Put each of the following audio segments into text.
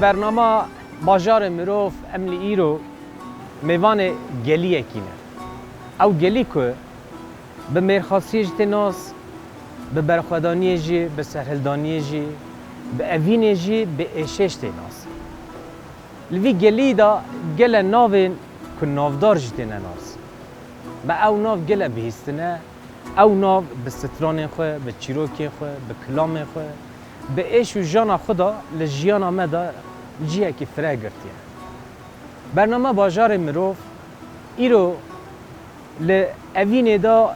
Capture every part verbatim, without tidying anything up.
Bernama Bajarê Mirov, em li îro mêvanê geliyekî ne. Ew gelî ku bi mêrxasiyê jî tê nas, bi berxwedaniyê jî, bi serhildaniyê jî, bi evînê jî, bi êşê jî tê nas. Li vî gelî de gele navên ku navdar jî têne nas. Me ew nav gele bihîstine, ew nav bi stranên xwe, bi çîrokên xwe, bi kilamên xwe, bi êş û jana xwe de li jiyana me de cihekî fireh girtiye. Bername Bajarê Mirov îro li evînê de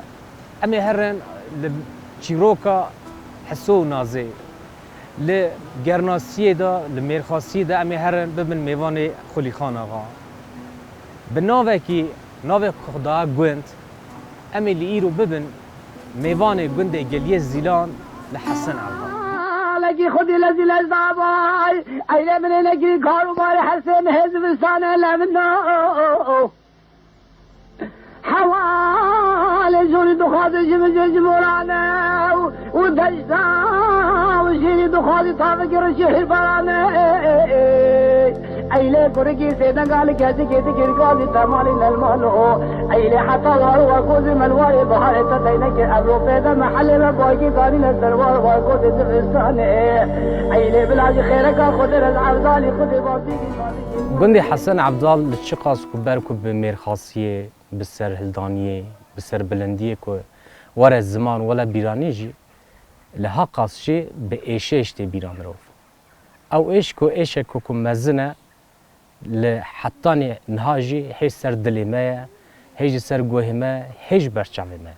em ê herin li çîroka Hiso û Nazê, li gernasiyê de, li mêrxasiyê de em ê herin bibin mêvanê Xulîxan Axa. Bi navekî, navê xwe da gund, em ê li îro bibin mêvanê gundê Geliyê Zîlan li Hesen Evdal. Lekî xwedî lezî lez davay, eylê min ê nekî kar û barê hersê min hê zivistane levin da. Hewalê jorî dixwaze ji min jê ji morane û, û deşta û jêrî dixwaze tavekî rişî hîrbarane. Eylê kurikî sêdenga li kesikê dikir gazî temalî lelmalo. Eylê heta war wa kozê melwarê biharê te teynekê evro pêde mehelê me bagî danî le ser war wa kozê zivistanê. Eylê bila ji xêreka Xwedê re evdalî Xwedê bazî. Gundê Hesen Evdal li çiqas ku ber ku bi mêrxasiyê, bi serhildaniyê, bi serbilindiyê ku were ziman, were bîranî jî, li ha qas jî bi êşê jî tê bîra mirov. Ew êş ku êşek ku, ku mezin e, li hetanî niha jî hê ser dilê me ye, hê ji ser guhê me, hê ji ber çavê me ye.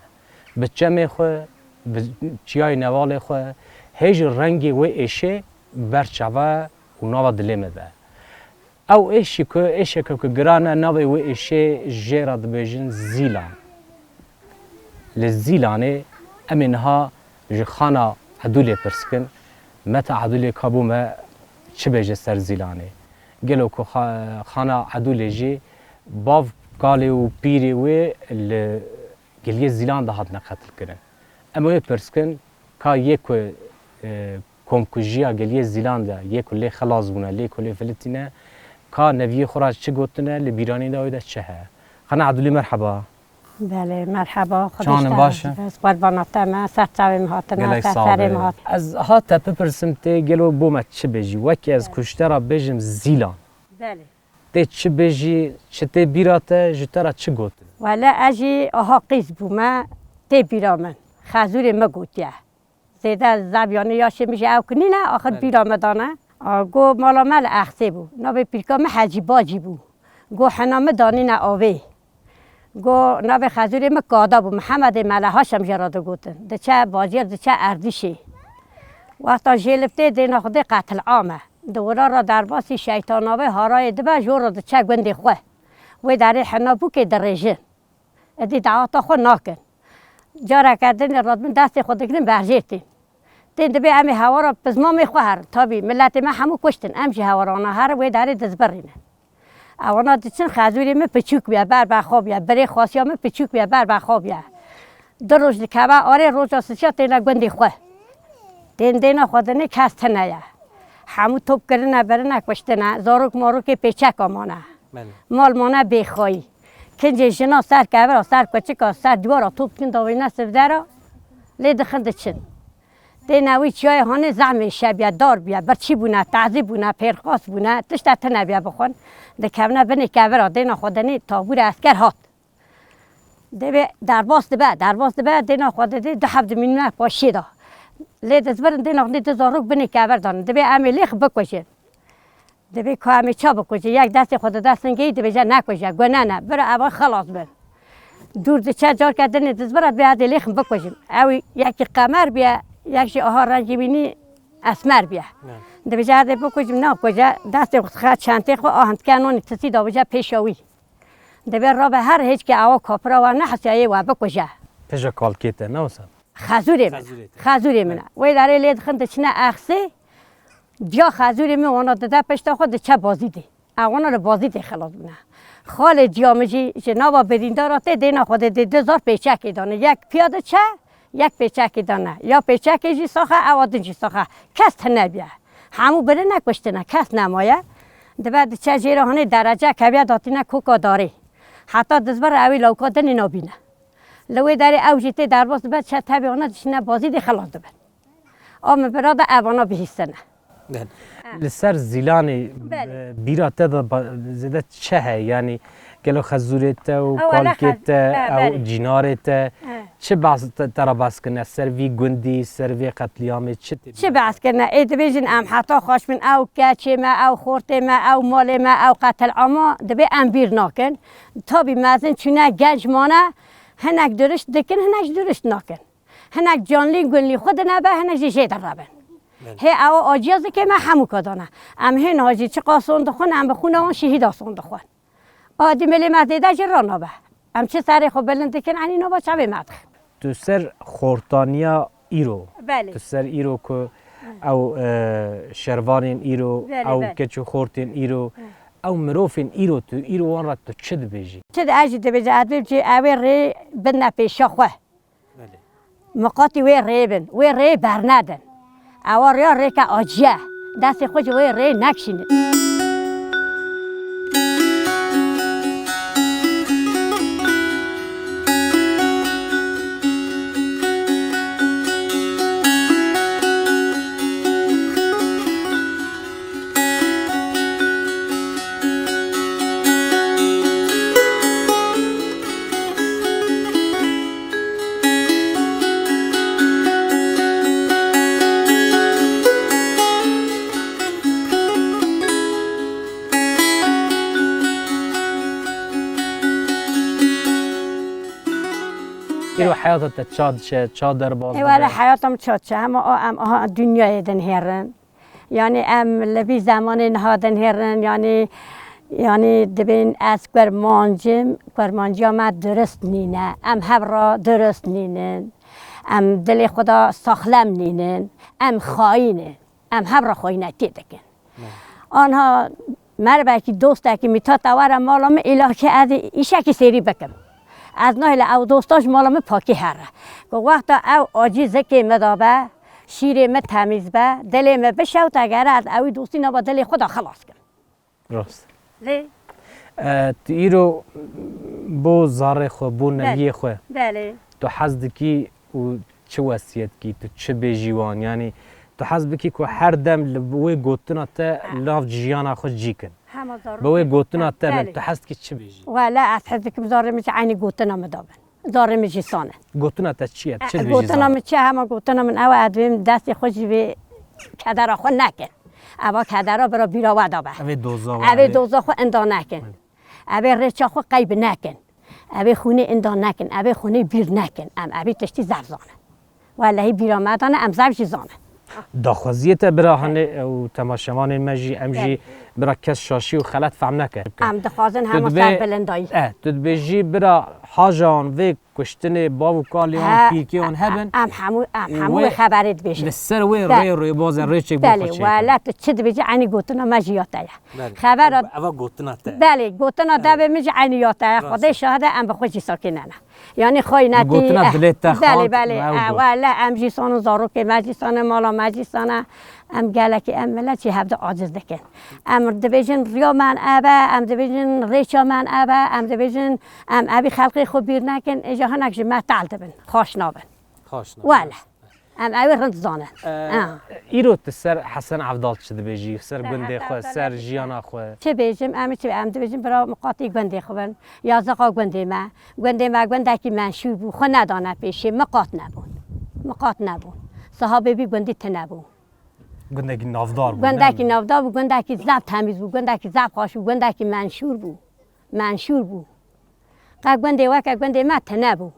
Bi çemê xwe, bi çiyayê newalê xwe, hê ji rengê wê êşê ber çava û nava dilê me de. Ew êşî ku êşeke ku giran e, navê wê êşê jê re dibêjin Zîlan. Li Zîlanê em ê niha ji Xana Edûlê pirs kin. Meta Edûlê ka bo me çi bêje ser Zîlanê? Gelo ku xa-, Xana Edûlê jî bav kalê û pîrê wê li Geliyê Zîlan de hatine qetilkirin. Em wê pirs kin, ka yê ku, e, komkujiya Geliyê Zîlan de, yê ku lê xelas bûne, lê ku lê filitîne, ka neviyê xwe re çi gotine, li bîranî de wê de çi heye? Xana Edûlê, merheba. Belê, merheba. Çawan in, baş in? Xwedê ji te razî be. Qurbana te me, ser çavê min hatine, gelek ser serê min hatine. Ez ha te bipirsim, tê gelo bo me çi bêjî? Wekî ez ku ji te re bêjim Zîlan. Belê. Tê çi bêjî, çi tê bîra te, ji te re çi gotin? Wele ez jî aha qîz bûme, tê bîra min. Xezûrê me gotiye. Zêde zaviyanê yaşê min jî ew kinîne, axir, belê, bîra me dane. A, go mala me li Exsê bû. Navê pîrka min Hecî Bacî bû. Go hena min danîne avê. Go navê xezûrê min Kada bû. Mihemedê Mele Haşem jê re digotin. Diçe Baciyê, diçe Erdîşê. Wexta jê li tê dêna Xwedê qetil ame. Di wira re derbasî Şeytanavê Harayê dibe, jor re diçe gundê xwe. Wê derê hina bûkê dirêjin. Êdî daweta xwe nakin. Careke din re dibin destê xwe digrin berjêr tên. Tên dibê em ê hewara pizmamê xwe herin. Tabî miletê me hemû kuştin. Em jî hewarana herin wê derê dizbirînin. Ewana diçin xezûrê min piçûk bûye, ber ber xwe bûye. Birê xasiya min piçûk bûye, ber ber xwe bûye. Du roj dikeve arê, roja sisiya têne gundê xwe. Tên dêna xwe dinê kes tine ye. Hemû top kirine, birine, kuştine. Zarok marokê pêçeka mane. Belê. Mal mane bêxayî. Kincê jina ser kevira, ser kuçika, ser diwara top dikin davêne sivdera. Lê dixin diçin. Têne wî çiyayê hanê zehmê şebiye, dar bûye, birçî bûne, tazî bûne, pêrxas bûne, tişte tine bûye bixwin. Dikevine binê kevira, dêna xwe dinê tabûrê esker hat. Dibê derbas dibe, derbas dibe, dêna xwe didê du heb dimînine paşê de. Lê dizbirin dêna xwe du zarok binê kevir dan. Dibê em ê lêx bikujin. Dibê ka em ê ça bikujin? Yek destê xwe dide singê yî, dibêje nekuje, gune ne, bira evan xelas bin. Dûr diçe carke dinê dizbira dibê herdê lêxin bikujin. Ew yekî qemer bûye, yek jî aha rengê wînî esmer bûye. Ne. Dibêje herdê bikujim, nakuje, destê xwe dixe çentê xwe, a hindke nanî tisî da bije pêşa wî. Dibê rabe her hêçkê ewa kapira we nehesiya yê we bikuje. Pêja kalkê te ne wisa? Xezûrê min. Xezûrê te. Xezûrê min e. Evet. Wê derê lê dixin diçine Exsê. Diya xezûrê min wana dide pişta xwe diçe Bazîdê. Ewana li Bazîdê xelas bûne. Xalê diya min jî ji nava birîndara tê dêna xwe de dê du zar pêçekê dane. Yek piya diçe, yek pêçekê dane. Ya pêçekê jî sax e, ewa din jî sax e. Kes tine bûye. Hemû birine, kuştine, kes nemaye. Dibe diçe jê re hanê derece keviye datîne koka darê. Heta dizbir ew ê lawka dinê nabîne. Li wê derê ew jî tê derbas dibe, diçe tevî wana dişîne bazî dê xilas dibin. A min bira de evana bihîstine. Belê. Li ser Zîlanê, Belê. e, bîra te de ba-, zêde çi heye? Yanî gelo xezûrê te û Ew ele kalkê xez-, te, e, ew belê. cînarê te, E. çi behs te, te re behs kirine? Ser vî gundî, ser vê qetlîamê çi tê? Çi behs kirine? Ê dibêjin em heta xweş bin, ew keçê me, ew xortê me, ew malê me, ew qetil ama dibê em bîr nakin. Tabî mezin çûne genc mane, hinek dirişt dikin, hinek dirişt nakin. Hinek canlî gunlî xwe dinebe, hinek jî jê direbin. Belê. Hê ewa aciya zikê me hemû kadane. Em hê niha jî çiqa son dixwin, em bi xûna wan şehîda son dixwin. A dî milê me zêde jî ranabe. Em çi serê xwe bilind dikin, enî nava çavê me dixin. Tu ser xortaniya îro, Belê. tu ser îro ku ew, e, şervanên îro, Belê, ew belê. keç û xortên îro, ew mirovên îro, tu îro wan re tu çi dibêjî? Çi di ez jî dibêjim, ez dibêjim ew ê rê bidine pêşa xwe. Belê. Miqatî wê rê bin, wê rê bernedin. Ewa rêya rêke acî ye. Destê xwe ji wê rê nekişînin. Îro heyata te ça diçe, ça derbas Ê, dibe? wele heyata min ça diçe, hema a, em aha dinyayê dinihêrin. Yanî em li vî zemanê niha dinihêrin, yanî, yanî dibên ez kurmanc im, kurmanciya me durist nîne. Em hev re durist nînin. Em dilê xwe de saxlem nînin. Em xayîn in. Em hev re xayînetiyê dikin. Anha merivekî, dostekî mîta te were mala min, îlakî ez ê îşekî sêrî bikim. Ez nahêle ew dosta ji mala min pakî here. Ku wexta ew acî zikê min de be, şîrê min temîz be, dilê min bişewte, gere ez ewî dostî nava dilê xwe de xilas kim. Rast. Lê? E, tu îro bo zarê xwe, bo Belê. neviyê xwe, Belê. tu hez dikî û çi wesiyet kî, tu çi bêjî wan? Yanî tu hez bikî ku her dem li wê gotina te Ha. nav jiyana xwe cî kin. Hema zarokê Bi wê gotina te bin, Belê. tu hez dikî çi bêjî? Wele ez hez dikim zarê min jî eynî gotina min de bin. Zarê min jî sane. Gotina te çi ye? Çi E, dibêjî gotina zarê? min çi? Hema gotina min ew e, ez dibêm destê xwe ji vê kedera xwe nekin. Eva kedera bira bîra we de be. Ev ê doza we, Ev ê ev ê doza xwe inda nekin. Ev ê rêça xwe qeyb nekin. Ev ê xûnê inda nekin. Ev ê xûnê bîr nekin. Em ev ê tiştî zef zanin. Welehî bîra me dane, em zef jî zanin. Daxwaziyê te bira hanê û temaşevanên me jî, em jî Belê. bira kes şaşî û xelet fehm neke. Em dixwazin Tu hema dibê, serbilindayî. eh, tu dibêjî bira hajan vê kuştinê bav û kalê wan, He, pîrkê wan hebin. em hemû, em Û hemû wê wê xeberê dibêjin. li ser wê Be-, rê rêbazên rêçek bê Belê, xwe çêkin. wele tu çi dibêjî, eynî gotina me jî ya te ye. Belê. Xeber Ev, eva gotina te. Belê, gotina Belê. devê min jî eynî ya te ye. Rast Xwedê e. şahid e, em bi xwe jî sakinene. Yanî xaynetî, Bi gotina eh, dilê te belê, xwar, belê, me ew eh, got. wele em jî sanin, zarokê me jî sanin, mala me jî sane. Em gelekî em milet jî hevdi aciz dikin. Em dibêjin riya me ev e, em dibêjin rêça me ev e, em dibêjin em evî xelkê xwe bîr nekin, îja hinek ji me tel dibin, xweş nabin. Xweş nabin. Wele. Em ew ê rind zanin. Ee, Ha. îro tu ser Hesen Evdal çi dibêjî? Ser Ser gundê Hesen xwe, Evdal ser ne jiyana xwe? Çi bêjim? Em çi, em dibêjin bira miqatî gundê xwe bin. Yaziqa gundê me. Gundê me gundekî menşûr bû. Xwe nedane pêşê. Miqat nebûn. Miqat nebûn. Sahabê vî gundî tune bû. Gundekî navdar bû, Gundekî ne? navdar bû, gundekî zaf temîz bû, gundekî zaf xweş bû, gundekî menşûr bû. Menşûr bû. Qe gundê weke gundê me tune bû.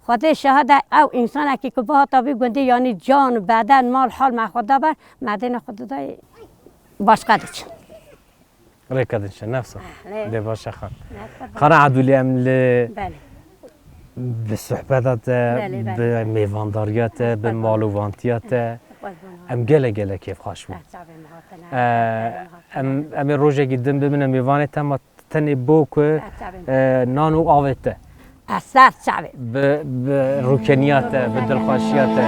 Xwedê şahid e, ew însanekî ku bihata vî gundî, yanî can, beden, mal, hal me xwe da ber, merdêna xwe didayê başqa diçin. Rêka diçin, nefsa. Ah, lê. Lê baş e xan. Nefsa. Xana Edûlî, em li Belê. bi sohbeta te, Belê, belê. bi mêvandariya te, bi Qurban. malûvantiya te, Qurban. em gelek gelek kêfxweş bûn. Eh, çavê min hatine, Ee, çavê min hatine. em, em ê rojekî din bimine mêvanê te, ma tenê bo ku, Eh, çavê min. e, nan û avê te. Ez ser çavê. Bi, bi rûkeniya te, bi dilxweşiya te.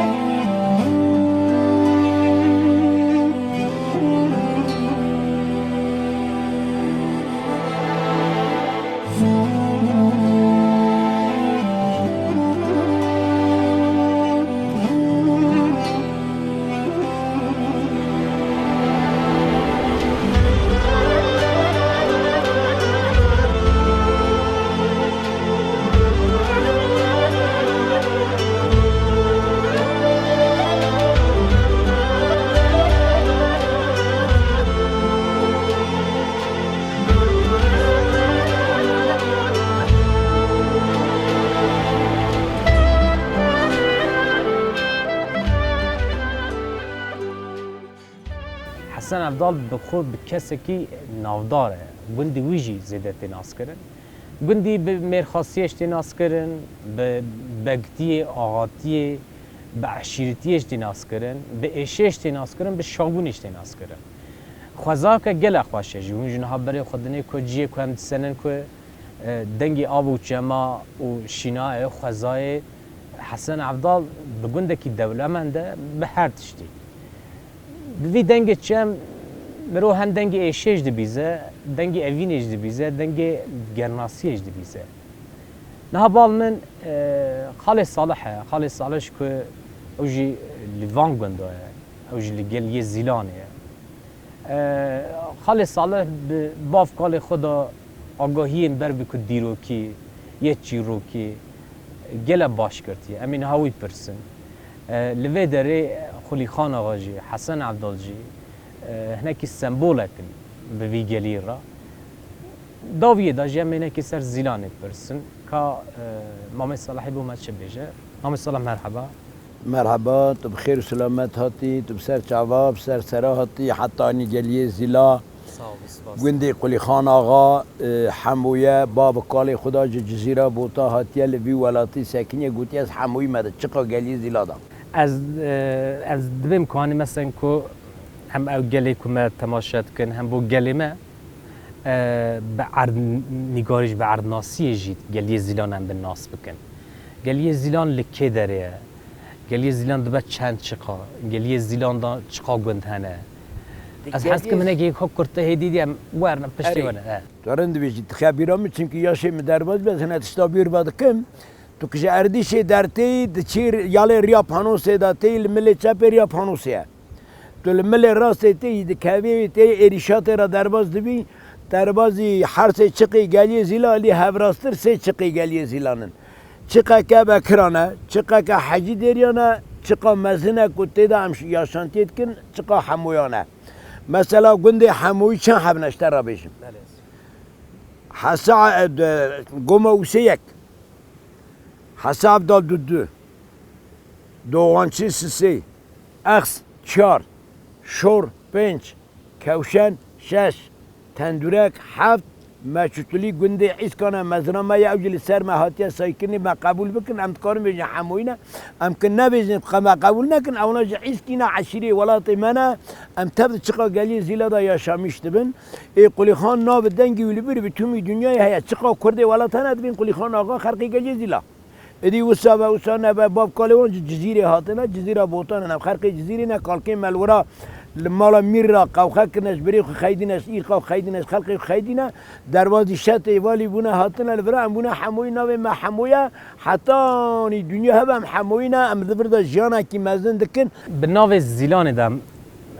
Evdal bi xwe bi kesekî navdar e. Gundî wî jî zêde tê naskirin. Gundî bi mêrxasiyê jî tê naskirin, bi begtiyê, axatiyê, bi eşîretiyê jî tê naskirin, bi êşê jî tê naskirin, bi şabûnê jî tê naskirin. Xwezayeke gelek xweş e jî. Hûn jî niha berê xwe dinê ku cihê ku em disenin ku, e, dengê av û çema û şînayê xwezayê Hesen Evdal bi gundekî dewlemend e, bi her tiştî. Bi vî dengê çem mirov hem dengê êşê jî dibîze, dengê evînê jî dibîze, dengê gernasiyê jî dibîze. Niha bal min, e, Xalê Salih e. Xalê Salih ji ku ew jî li van gunda ye, ew jî li Geliyê Zîlanê ye. E, Xalê Salih bi bav kalê xwe de agahiyên ber bi ku dîrokî yê çîrokî gelek baş girtiye. Em ê niha wî pirsin. E, li vê derê Xulîxan Axa jî, Hesen Evdal jî, e, hinekî sembolek in bi vî gelî re. Dawiyê de jî em ê hinekî ser Zîlanê pirsin. Ka, e, Mamê Salihê bo me çi bêje? Mamê Salih, merheba. Merheba, tu bi xêr û selamet hatî, tu bi ser çava, bi ser sera hatî, heta anî Geliyê Zîla. Sağ ol, spas. Gundê Qulîxan Axa, e, hemûye, bav û kalê xwe da ji Cizîra Bota hatiye li vî welatî sekiniye, gotiye, ez hemûyî me de çiqa Geliyê Zîla da. Ez, e, ez dibêm ku hanî mesen ku hem ew gelê ku me temaşe dikin, hem bo gelê me, e, bi erdnîgarî jî, bi erdnasiyê jî Geliyê Zîlan em bi nas bikin. Geliyê Zîlan li kê derê ye? Geliyê Zîlan dibe çend çiqa? Geliyê Zîlan da çiqa gund hene? Ez hez dikim geliyê hinekî xwe kurte hêdî dî em werne piştî Erê. werne. He. Tu rind dibêjî, tu xebîra min, çimkî yaşê min derbas be, ez hine tişta bîr ve dikim. Tu ki ji Erdîşê dertê, diçî yalê riya Panosê de tê, li milê çepê riya Panosê ye. Tu li milê rastê tê yî dikevî, tê êrîşatê re derbas dibî, derbazî her sê çiqî Geliyê Zîla, lî hevrastir sê çiqî Geliyê Zîlan in. Çiqeke Bekiran e, çiqeke Hecî Dêriyan e, çiqa mezin e ku tê de em ş-, yaşantiyê dikin, çiqa Hemoyan e. Mesela gundê Hemoyî çend hebne ji te re bêjim. Belê. Hesa, e, de, Goma Ûsê yek. Hesa Evdal du du. Doğançî sisê. Ex çar. Şor pênc. Kewşen şeş. Tendurek heft. Meçutulî gundê Îskana mezina me ye, ew jî li ser me hatiye saykirinê, me qebûl bikin, em dikarin bêjin Hemoyî ne. Em ki nebêjin, me qebûl nekin, ewna ji Îskî ne, eşîrê welatê me ne. Em tev di çiqa Geliyê Zîla de yaşamîş dibin. Ê Qulîxan navê dengî wî li vir bi tûmî dinyayê heye. Çiqa Kurdê welat hene dibên Qulîxan Axa xelqê Geliyê Zîla. Êdî wisa be, wisa nebe, bav kalê wan ji Cizîrê hatine, Cizîra Botan in. Ev xelqê Cizîrê ne, kalkê me li wira li mala mîr re qewxe kirine, ji birê xwe xeydîne, ji îrqa xwe xeydîne, ji xelqê xwe xeydîne. Derbazî şetê valî bûne hatine li vira, em bûne Hemoyî, navê me Hemo ye. Hetanî dinya hebe em Hemoyî ne, em li vir de jiyanekî mezin dikin. Bi navê Zîlanê de em,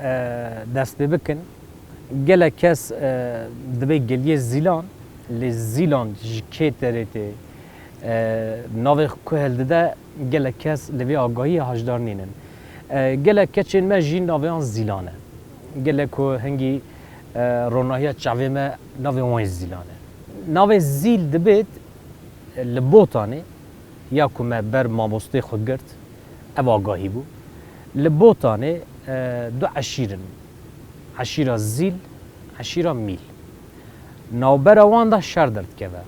e, dest pê bikin. Gelek kes, e, dibê Geliyê Zîlan, lê Zîlan ji kê derê tê, e, navê xwe ku hildide, gelek kes li vê agahiyê haşdar nînin. E, gelek keçên me jî navê wan Zîlan e. Gelek ku hingî, e, ronahiya çavê me navê wan jî Zîlan e. Navê Zîl dibêt, e, li Botanê ya ku me ber mamostê xwe girt, ev agahî bû. Li Botanê, e, du eşîr in. Eşîra Zîl, eşîra Mîl. Navbera wan de şer derdikeve.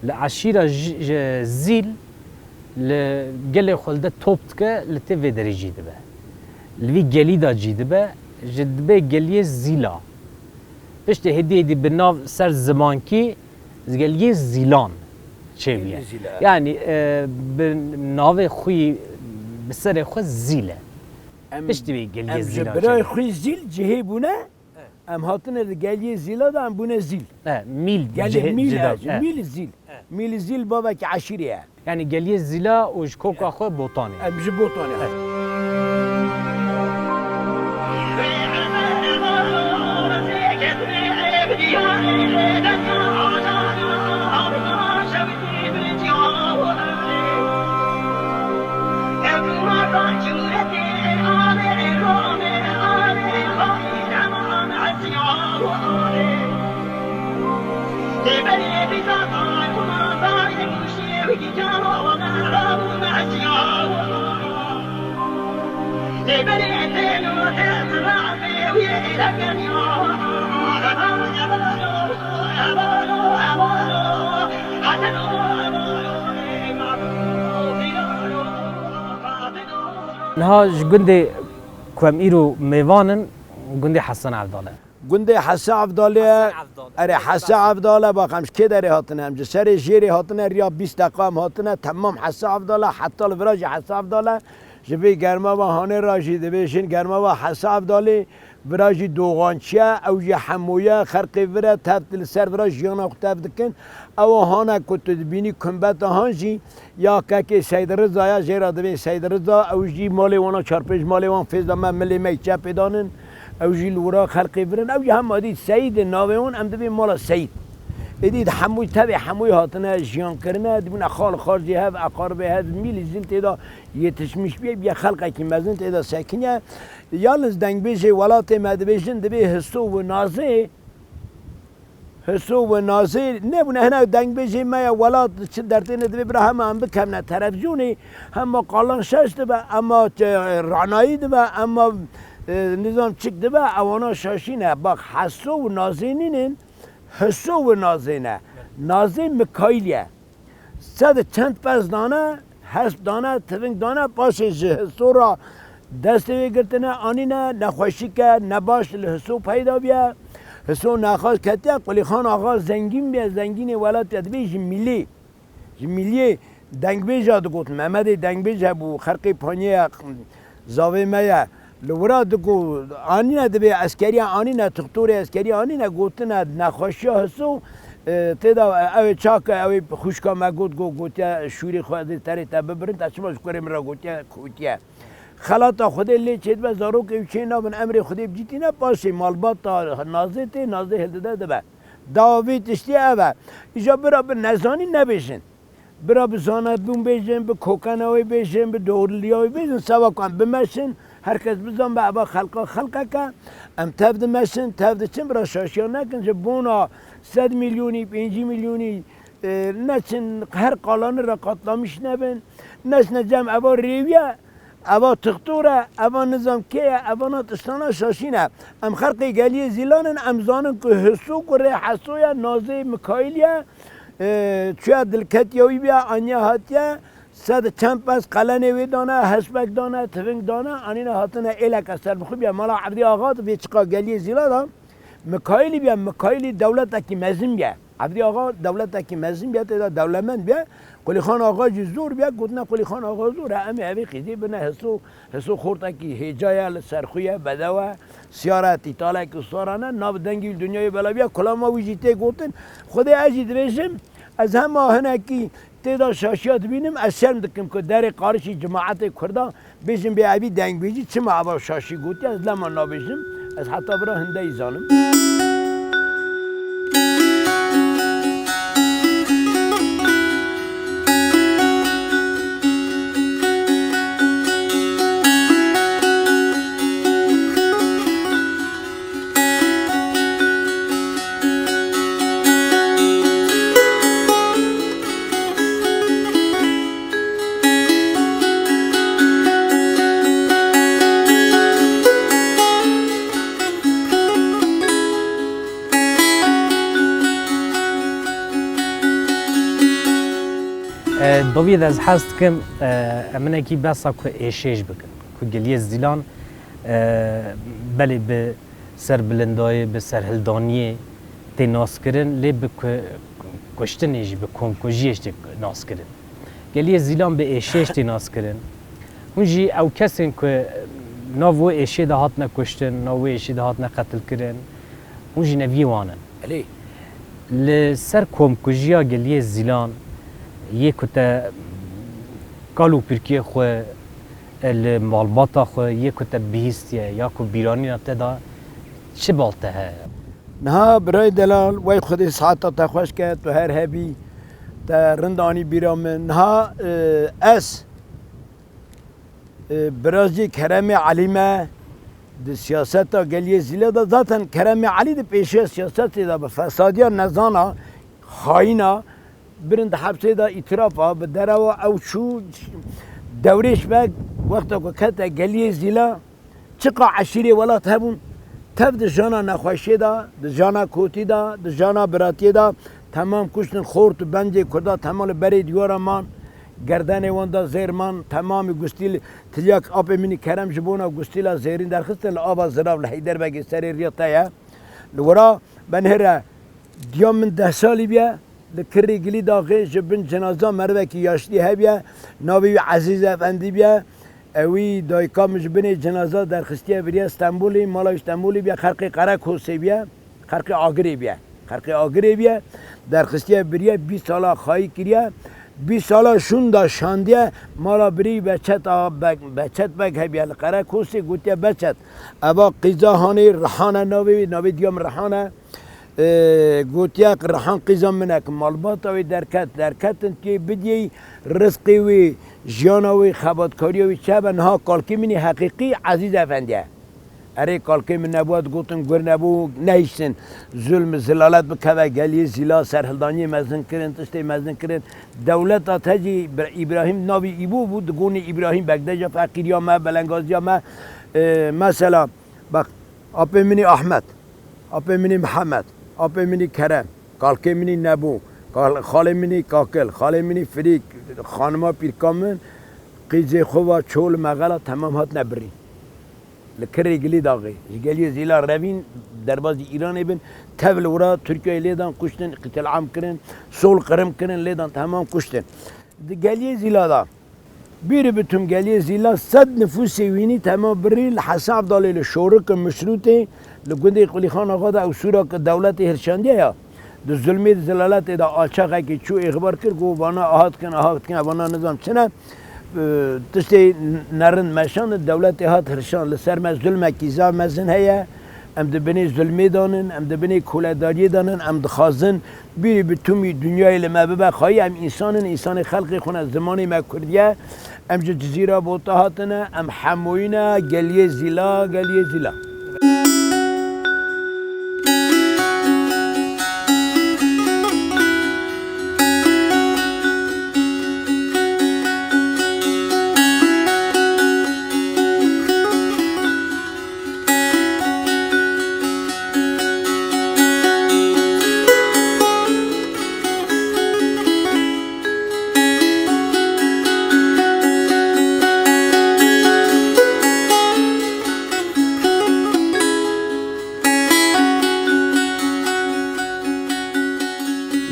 Li eşîra ji, ji Zîl li gelê xwe li de top dike, li tê vê derê cî dibe. Li vî gelî de cî dibe, ji dibê Geliyê Zîla. Piştî hêdî hêdî bi nav ser zimankî Geliyê Zîlan çêbûye. Geliyê Zîla. Yanî, e, bi navê xwî, bi serê xwe Zîl e. Em, Piştî wê Geliyê em ji Zîlan birayê çêbûye. xwî Zîl cihê bûne, Em hatine di Geliyê Zîla de em bûne Zîl. He, Mîl Gelê cihê Mîl cida, e, ji he. Mîl Zîl. He. Mîl Zîl bavekî eşîrê ye. Yanî Geliyê Zîla û ji koka xwe Botanê. Em ji Botanê. He. Niha ji gundê ku em îro mêvan in, gundê Hesen Evdal e. Gundê Hese Evdalê ye. Hese Evdal. Erê, Hese Evdal e, bak, em ji kê derê hatine? Em ji serê jêrê hatine, riya bîst deqa em hatine, temam Hese Evdal e, heta li vira jî Hese Evdal e. Ji vê germava hanê ra jî dibêjin germava Hese Evdalê, vira jî Doxançî ye, ew jî Hemo ye, xelqê vir e, tev li ser vira jiyana xwe tev dikin. Ew hane ku tu dibînî kumbeta han jî, ya kekê Seyd Riza ya, jê re dibê Seyd Riza, ew jî malê wana çar pênc malê wan fêz da me, milê me yî çepê danin, ew jî li wira xelqê vir in, ew jî hema dî Seyîd in navê wan, em dibê mala Seyîd. Êdî di hemûyî tevê hemûyî hatine jiyan kirine, dibûne xal xal jî hev, eqaribê hev, mîlî jin tê de yetişmiş bîye, bîye xelqekî mezin tê de sekiniye. Yalnız dengbêjê welatê me dibêjin, dibê Hiso û Nazê, Hiso û Nazê nebûne, hinek dengbêjê me ya welat çi dertê ne, divê bira hema em bikevne televîzyonê, hema Qalan Şaş dibe, hema, e, Ranayî dibe, hema, e, nizam çik dibe, ewana şaşî ne. Bak, Heso û Nazê nînin, Hiso û Nazê ne. Nazê Mikaîl ye. Sed çend pez dane, hesp dane, tiving dane, paşê ji Hiso ra destê wê girtine, anîne, nexweşîke nebaş li Hiso peyda bûye. Hiso nexweş ketiye, Qulîxan Axa zengîn bûye, zengînê welat ya, dibê ji Mîlê. Ji Mîliyê dengbêja digot, Memedê dengbêj hebû, xelqê Panyê ye, zavê me ye. Li wira digo anîne, dibê eskeriya anîne, tixtorê eskeriya anîne, gotine nexweşiya Hiso, e, tê de, e, ew ê çak e, ew ê xwişka me got, got, gotiye şûrê xwe ez ê terê te bibirin, te çima ji kurê min re gotiye, kotiye. Xelata Xwedê lê çêdibe, zarokê wî çê nabin, emrê Xwedê bi cî tîne, paşê malbata Nazê tê, Nazê hildide dibe. Dawa vê tiştî ev e. Îja bira bi nezanî nebêjin. Bira bi zanetbûn bêjin, bi kokena wê bêjin, bi doğruluya wê bêjin, seba ku em bimeşin, her kes bizanbe eva xelqa xelqek e, em tev dimeşin, tev diçin, bira şaşiya nekin, ji bona sed milyonî, pêncî milyonî, e, neçin, her qalanî re katlamiş nebin, neçine cem eva rêwiye, eva tixtor e, eva nizam kê ye, eva na tiştana şaşîne. Em xelqê geliyê Zîlan in, em zanin ku Hiso kurê Heso ye, Nazê Mikaîl ye, e, çuya dilketiya wî bûye, aniye hatiye, sed çend pez qelenê wê dane, hespek dane, tiving dane, anîne hatine êleke serbixwe bûye. Mala Evdî Axa di vê çiqa geliyê Zîla de Mikaîlî bûye, Mikaîlî dewletekî mezin bûye. Evdî Axa dewletekî mezin bûye, tê de dewlemend bûye. Qulîxan Axa jî zor bûye, gotine Qulîxan Axa zor e, em ê evê qîzê bine Hiso, Hiso xortekî hêca ye, li ser xwe ye, bedew e, siyara tîtalekî sora ne, nav dengî li dinyayê bela bûye, kulama wî jî tê gotin. Xwedê ez jî dibêjim, ez hema hinekî tê de şaşiya dibînim, ez şerm dikim ku derê qarişî cemaetê Kurda bêjim bê evî dengbêjî çima eva şaşî gotiye, ez lema nabêjim, ez heta vira hindeyî zanim. E, doviyê de ez hez dikim, e, em hinekî behsa ku êşêj bikin. Ku geliyê Zîlan, e, belê bi serbilindayê, bi serhildaniyê tê naskirin, lê bi ku-, kuştinê jî, bi komkujiyê jî tê naskirin. Geliyê Zîlan bi êşêj tê naskirin. Hûn jî ew kesên ku nav wê êşê de hatine kuştin, nav wê êşê de hatine qetilkirin, hûn jî neviyê wan in. Belê. Li ser komkujiya geliyê Zîlan, yê ku te kal û pirkiyê xwe, e, li malbata xwe, yê ku te bihîstiye ya ku bîranîna te da, çi bal te heye? Niha birayê delal, wey Xwedê siheta te xweş ke, tu her hebî, te rind anî bîra min. Niha, e, ez, e, birazcîk Keremê Elî me di siyaseta geliyê Zîle de, zaten Keremê Elî di pêşiya siyasetê de bi fesadiya nezana, xayîna, birin di hepsê de îtirafa, bi derewa ew çû, Dewrêş Beg, wexta ku kete geliyê Zîla, çiqa eşîrê welat hebûn, Tev di jana nexweşiyê de, di jana kotî de, di jana biratiyê de temam kuştin, xort û bencê Kurda temam li berê diyara man, gerdenê wan de zêr man, temamî gustîl, tilyak apê min î Kerem ji bona gustîla zêrîn derxistin li ava Zirav li Heyderbegê serê riya te ye. Li wira benhêre diya min deh salî bîye, li kirrî gilî daxê ji bin cenaza merivekî yaşlî hebiye, navê wî Ezîz Efendî bîye. Ewî dayika min ji binê cenaza derxistiye biriye Stenbolê, mala wî Stenbolê bîye, xerqê Qerekosê bîye, xerqê Agirê bîye. Xerqê Agirê bîye, derxistiye biriye, bîst sala xayî kiriye. Bîst sala şûnda şandiye, mala birî Beçet a, Be-, Beçet Beg hebiye li Qerekosê, gotiye Beçet. Eva qîza hanê Rihan e navê wî, navê diya min Rihan e. Ee, gotiye ki Rihan qîza min e ki malbata wê derket, derketin tê bidiyê rizqê wê, jiyana wê, xebatkariya wê çi hebe, niha kalkê min î heqîqî Ezîz Efendî ye. Erê, kalkê min nebû, ez gotin gur nebû, nehiştin zulm, zilalet bikeve, geliyê Zîla serhildaniyê mezin kirin, tiştê mezin kirin. Dewleta te jî Îbra-, Îbrahîm navî Îbo bû, di gonê Îbrahîm Beg de jî feqîriya me, belengaziya me, e, mesela, bak, apê min î Ahmet, apê min î Mihemed, apê min î Kerem, kalkê min î Nebû, kal-, xalê min î Kakil, xalê min î Firîk, xanima pîrka min, qîzê xwe va çol mexela temam hatine birîn. Li kirê gilî daxê. Ji geliyê Zîla revîn derbazî Îranê bin, tev li wira Tirkiyeyê lêdan kuştin, qîtilam kirin, sol qirim kirin, lêdan temam kuştin. Di geliyê Zîla da, bîrî bitum geliyê Zîla sed nifûsê wînî temam birî li Hesen Evdalê, li Şorik û Mişrûtê, li gundê Qulîxan Axa da ew sûra ki dewletê hirşandiye ya. Di zulmê, di zilaletê de alçaxekî çû êxbar kir, got, vana aha dikin, aha dikin, vana nizam çi ne. E, tiştê nerind meşandin, dewletê hat hirşan, li ser me zulmekî zaf mezin heye. Em di binê zulmê de nin, em di binê koledariyê de nin, em dixwazin bîrî bi tûmî dinyayê li me bibe xayî. Em însan in, însanê xelkê xwe ne, zimanê me kurdî ye. Em ji Cizîra Bota hatine, em hemûyî ne, geliyê Zîla, geliyê Zîla.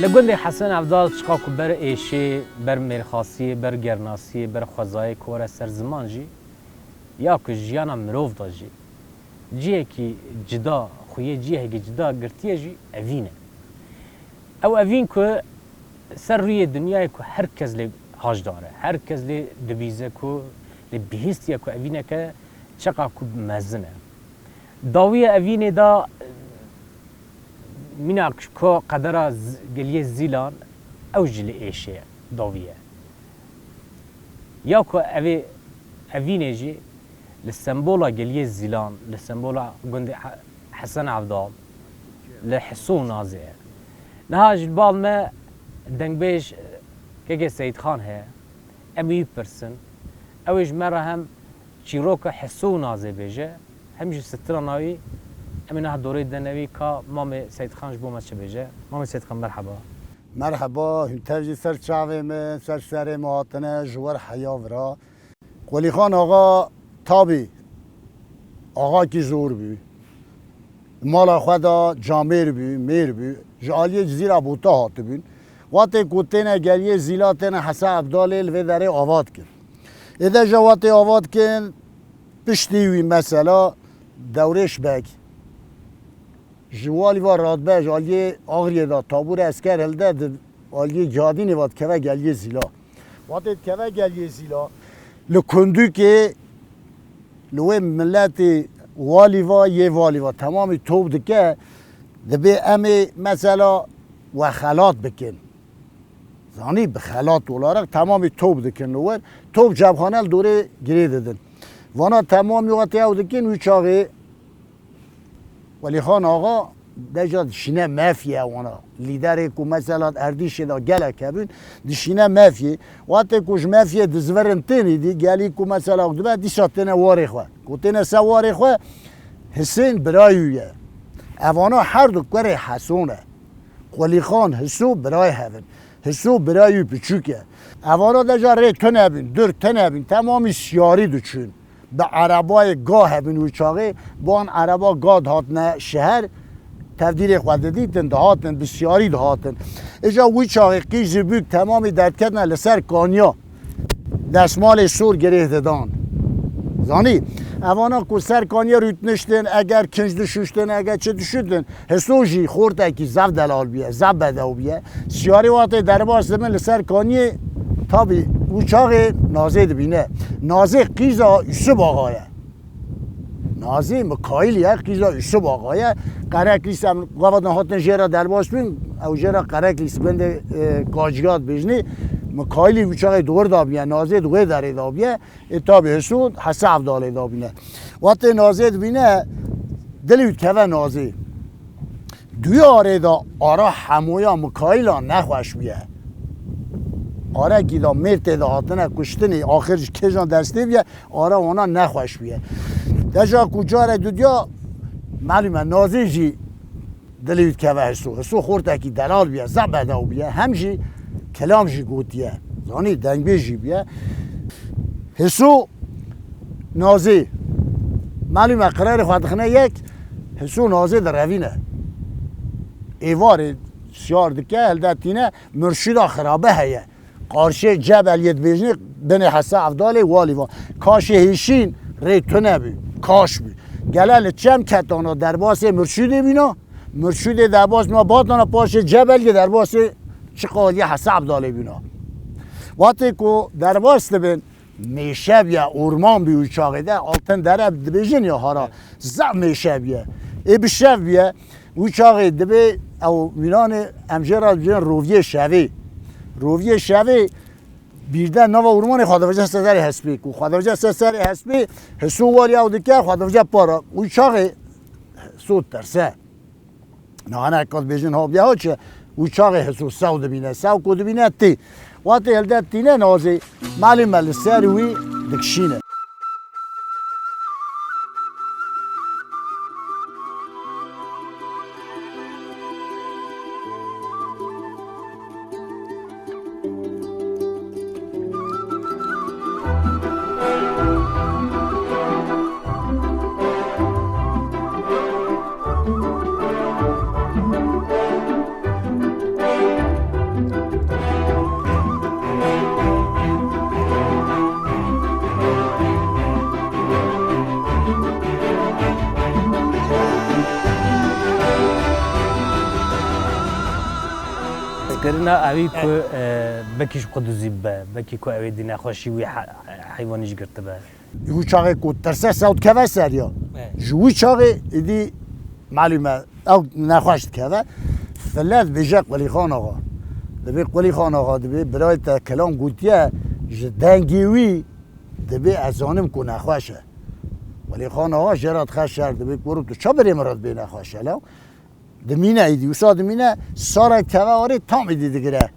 Li gundê Hesen Evdal çiqa ku ber êşê, ber mêrxasiyê, ber gernasiyê, ber xwezayê ku were ser ziman jî, ya ku jiyana mirov de jî cihekî cida, xuyê cihekî cida girtiye jî evîn e. Ew evîn ku ser rûyê dinyayê ku her kes lê haşdar e, her kes lê dibîze ku lê bihîstiye ku evîneke çiqa ku mezin e. Dawiya evînê de mînak ku qedera z-, geliyê Zîlan ew jî li êşê ye, dawiye. Ya ku evê evînê jî li sembola geliyê Zîlan, li sembola gundê He-, Hesen Evdal, li Hiso û Nazê ye. Niha ji bal me dengbêj Keke Seyîdxan heye. Em wî bipirsin. Ew ê ji me re hem çîroka Hiso û Nazê bêje, hem jî strana wî. Em ê niha dorê dene wî ka Mamê Seyîdxan ji bo me çi bêje. Mamê Seyîdxan, merheba. Merheba, hûn tev jî ser çavê min, ser serê min hatine, ji we re heya vira. Qulîxan Axa tabî axakî zor bû. Mala xwe de camêr bû, mêr bû. Ji aliyê Cizîra Bota hatibûn. Wextê ku têne geliyê Zîla, têne Hesen Evdalê, li vê derê ava dikin. Êde jî wextê ava dikin, piştî wî mesela Dewrêş Beg ji walî va radbe, ji aliyê Axriyê de tabûrê esker hilde, di aliyê Cihadînê va dikeve geliyê Zîla. Wextê dikeve geliyê Zîla, li Kundukê li wê miletê walî va, yê walî va temamî top dike, dibê em ê mesela we xelat bikin. Zanî, bi xelat olarak temamî top dikin li wir. Top cebxane li dorê girê didin. Vana temamî wextê ew dikin, wî çaxê Welîxan Axa deja dişîne mefyê wana. Lîderê ku mesela Erdîşê de gelek hebûn, dişîne mefyê. Wextê ku ji mefyê dizivirin tên êdî, gelî ku mesela dibe dîsa têne warê xwe. Ku têne ser warê xwe, Hisên birayê wî ye. Evana her du kurê Heso ne. Qulîxan, Hiso birayê hev in. Hiso birayê wî piçûk e. Evana deja rê tune bîn, dur tune bîn, temamî siyarî diçûn. Bi erebayê ga hebin wî çaxê, bi wan ereba ga dihatine şeher, tevdîrê xwe didîtin, dihatin, bi siyarî dihatin. Îja wî çaxê qîz û bûk temamî derdiketine li ser kaniya. Desmalê sor girêh didan. Zanî, evana ku ser kaniya rûtniştin, eger kinc dişuştin, eger çi dişuştin, Hiso jî xortekî zaf delal bûye, zaf bedew bûye. Siyarê watê derbas dibin li ser kaniyê, tabî wî çaxê Nazê dibîne. Nazê qîza Yusuf Axa ye. Nazê Mikaîl ye, qîza Yusuf Axa ye. Qereklîs em gava hatin jê re derbas bûn, ew jê re Qereklîs gundê, e, Kacîya dibêjinê. Mikaîlî wî çaxê di wir de bûye, Nazê di wê derê de bûye. Ê tabî Hiso Hese Evdalê de bîne. Watê Nazê dibîne, dilê wî dikeve Nazê. Duyarê de ara hemoya Mikaîla nexweş bûye. Arekî de mêr tê de hatine kuştinê, axir ji kêjan destê bûye, ara wana nexweş bûye. Deja ku carê dudiya, melûm e, Nazê jî dilê wî dikeve Hiso. Hiso xortekî delal bûye, zaf bedew bûye. Hem jî kelam jî gotiye. Zanî, dengbêj jî bûye. Hiso Nazê, melûm e, qirarê xwe dixine yek, Hiso Nazê direvîne. Êvarê siyar dike, hilde tîne, murşîda xirabe heye. Qarşê Cebeliyê dibêjinê, binê Hese Evdalê walî va. Kaşê Hêşîn rê tune bû, kaş bû. Gele li çem ketana derbasê murşîdê bîna, murşîdê derbas bîna, batana paşê Cebeliyê derbasê çiqa aliyê Hese Evdalê bîna. Watê ku derbas dibin, mêşe bûye, orman bû wî çaxê de, Altın Dere dibêjin ya hara, zaf mêşe bûye. Ê bi şev bûye, wî çaxê dibê ew mîranê em jê re dibêjin roviyê şevê. Roviyê şevê bîrde nava ormanê xwe divice ser serê hespê. Ku xwe divice ser serê hespê, Hiso walî ew dike, xwe divice para. Wî çaxê Hiso ditirse. Nahane eka dibêjin ha bûye ha çi, wî çaxê Hiso sew dibîne, sew ku dibîne tê. Watê hilde tîne Nazê, melûm e li ser wî dikişîne. Kirina ewî ku, e, bekî ji quduzî bibe, bekî ku ew ê dî nexweşî wî he-, heywanî jî girtibe. Ji wî çaxê ku tirse sew dikeve ser ya. Evet. Ji wî çaxê êdî melûm e, ew nexweş dikeve. File dibêje Qulîxan Axa. Dibê Qulîxan Axa, dibê birayê te kelam gotiye, ji dengê wî dibê ez zanim ku nexweş e. Qulîxan Axa jê re dixe şer, dibê ku tu ça birê min re dibê nexweş e law. Dimîne êdî, wisa dimîne, sarek keve arê tam êdî digire.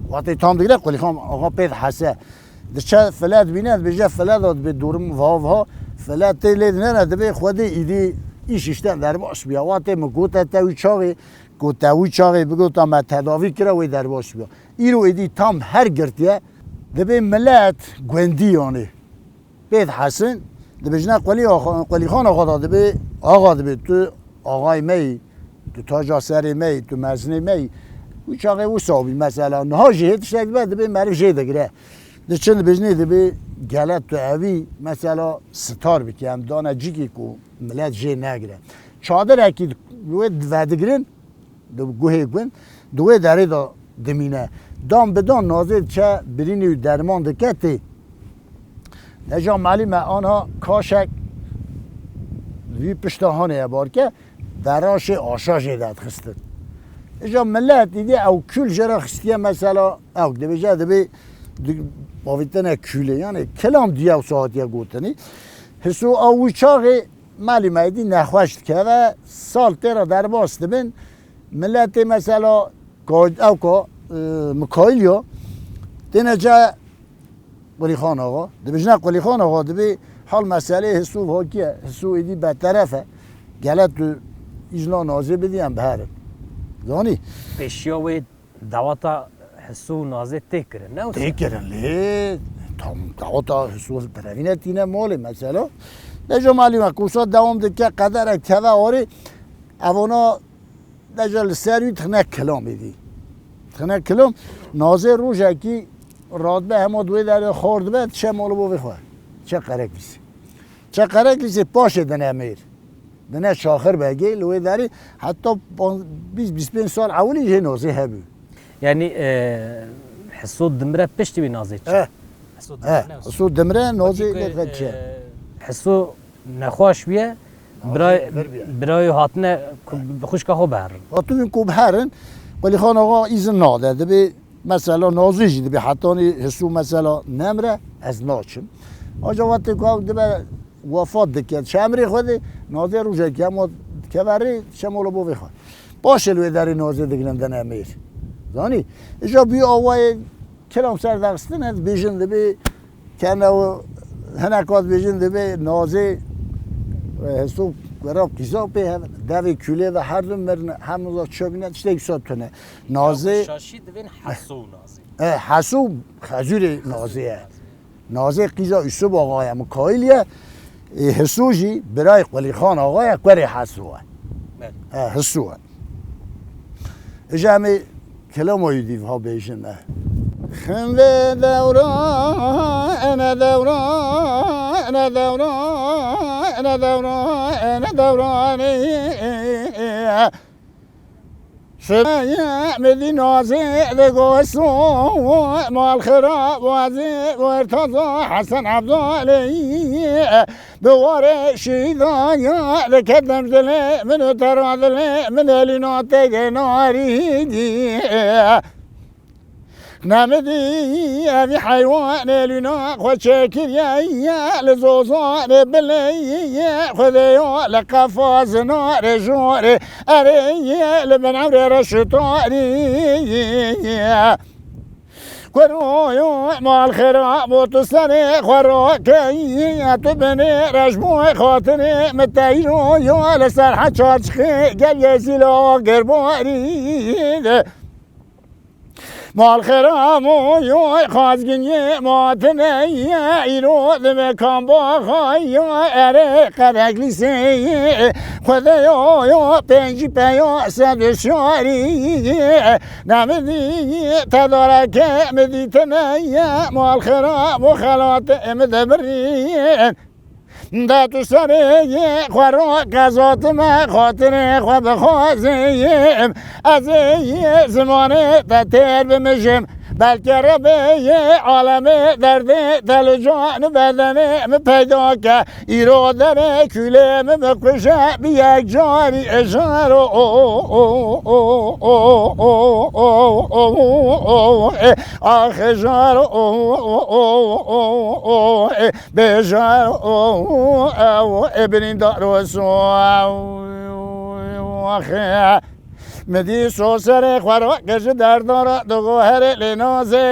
Wextê tam digire, Qulîxan Axa pê dihese. Diçe file dibîne, dibêje file de dibê dorim viha viha. File tê lê dinêre, dibê Xwedê êdî îş îşte derbas bûye. Wextê min gote te wî çaxê, gote wî çaxê bigota me tedavî kire, wê derbas bûye. Îro êdî tam her girtiye, dibê milet gundî yanê. Pê dihesin, dibêjine Qulî Axa, Qulîxan Axa da dibê, axa dibê, tu axayê me yî, tu taca serê me yî, tu mezinê me yî. Wî çaxê wisa bî mesela. Niha jî hê tiştek dibe, dibê meriv jê digire. Diçin dibêjinê dibê gele tu evî mesela sitar bike, em dane cîkî ku milet jê negire. Çadirekî wê vedigirin, di guhê gund, di wê derê de dimîne. Dan bi dan Nazê diçe birînê û derman dike tê. Deja melûm e anha kaşek wî pişta hanê ye barke, beraşê aşa jê de dixistin. Îja milet îdî ew kûl jê re xistiye mesela, ew dibêje dibê di-, bavîtine kûlê. Yani kelam diye wisa hatiye gotinî. Hiso ew wî çaxê Melî me êdî nexweş dikeve, sal tê re derbas dibin. Miletê mesela ka-, ew ka, e, Mikaîl ya, têne ce Qulîxan Axa. Dibêjine Qulîxan Axa, dibê hal meselê Hiso vakiye. Hiso êdî beteref e. Gele tu îzna Nazê bidî em biherin. Zanî? Pêşiya wê dawata Hiso û Nazê tê kirin, ne wisa? Tê kirin lê tam dawata Hiso birevîne tîne malê mesela. Deja malî me kusa dewam dike qederek keve arê evana deja li ser wî tixne kilam êdî. Tixne kilam Nazê rojekî radbe hema di wê derê xor dibe diçe mala bavê xwe. Çe qereklîsê. Çe qereklîsê paşê dine mêr. Dine Şaxir Begê li wê derê heta bîst bîst pênc sal ewilî jê Nazê hebû. Yanî e, Hiso dimire piştî wî Nazê çi? Eh. Hiso Eh, dimire ne wisa? Hiso dimire Nazê Wekî ku, lê dixe diçe. e, Hiso nexweş bûye, Nazê biray, vir bûye. Birayê hatine ku bi xwişka xwe biherin. Hatibûn ku biherin, Qulîxan Axa îzin nade. Dibê mesela Nazê jî dibê hetanî Hiso mesela nemre ez naçim. Aja wextê ku ew dibe wefat dike, çi emrê xwe dê, Nazê rojekî hema dikeve rê, diçe mala bavê xwe. Paşê li wê derê Nazê digrin dine mêr. Zanî? Îja bûyî awayê kilam ser dexistine, dibêjin dibê kene û hinek kat dibêjin dibê Nazê, e, Hiso wera qîza pê hev, devê kûlê ve her du mirin, hem za çabîne tiştek wisa tune. Nazê Şaşî divên Heso û Nazê. E, Heso xezûrê Nazê ye. Nazê qîza Yusuf Axa ye, Mikaîl ye. E, Hiso jî birayê Qulîxan Axa ye, kurê Heso ye. Belê. E, Hiso ye. Îja em ê kelama wî dîv ha bêjin, e. Xin vê dewra, ene dewra, ene dewra, ene dewra, ene dewra, ene Şiraya Medîna zê li goso mal xira wazê wertaza Hesen Abdalê bi warê şîdaya li kedem dilê min û tera dilê min elîna teyde narî dî. Nemidî evî heywanê lûna xwe çêkiriye ye li zozanê bilê ye Xwedê yo li qefa zinarê jorê erê ye li bin ewrê reş û tarî ye. Kuro yo mal xera bo tu serê xwe rakey ye tu binê reş bo xatirê min teyro yo li ser heçar çixê gel yê zîla gerbarî de. Mal xera moyoy xazgin yê matine ye îro dibe kamba xay ya erê qereklîsê ye Xwedê yo yo pêncî peya sed û şarî ye nemidî tedareke min dîtine ye mal xera bo xelatê min dibirî. De tu serê yê xwe ro qezatime xatirê xwe bixwazim. Ez ê yê zimanê te têr bimijim. Belkî rebê yê alemê derdê te li can bedenê min peyda ke. Îro derê kûlê min bikuje bi yek carî ejaro. Ax ejaro. Bêje ew ê birîndar wis û min dîso serê xwe rakir ji derdara digoherê lê nazê.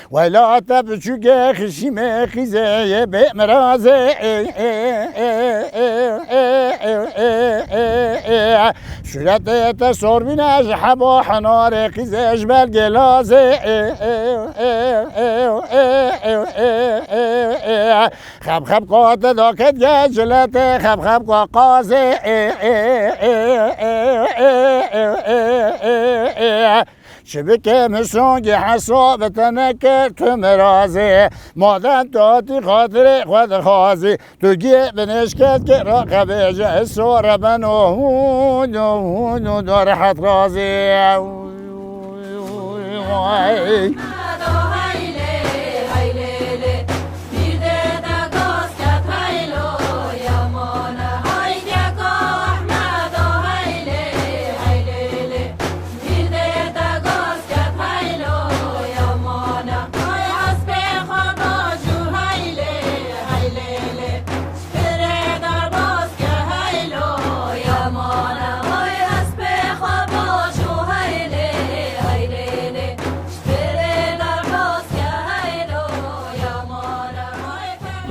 Wela te biçûkê xişîmê xîzê yê bê mirazê. Şûretê te sorbîne ji heba henarê qîzê ji belgê lazê. Xeb xeb qate daket ge ciletê xeb xeb qaqazê. Çi bike min songî hesab te nekir tu mirazê. Madem tu hatî xatirê xwe dixwazî. Tu gê binêşket ke raqebêje sore beno hûn hûn hûn rehet razê.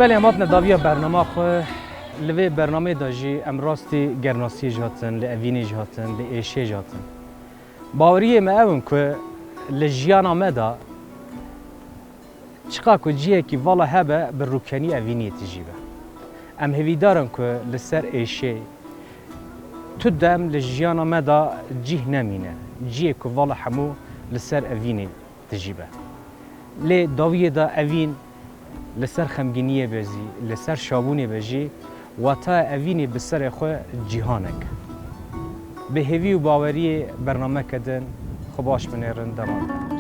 Belê em hatine dawiya bernama xwe. Li vê bernameyê de jî em rastî gernasiyê jî hatin, li evînê jî hatin, li êşê jî hatin. Baweriyê me ew in ku li jiyana me de çiqa ku cihekî vala hebe bi rûkenî evîniyê tijî be. Em hêvîdar in ku li ser êşê tu dem li jiyana me de cih nemîne. Cihê ku vala hemû li ser evînê tijî be. Lê dawiyê de evîn li ser xemgîniyê be jî, li ser şabûnê be jî, wataya evînê bi serê xwe cîhanek. Bi hêvî û baweriyê bernameke din xwe baş binêrin, dema.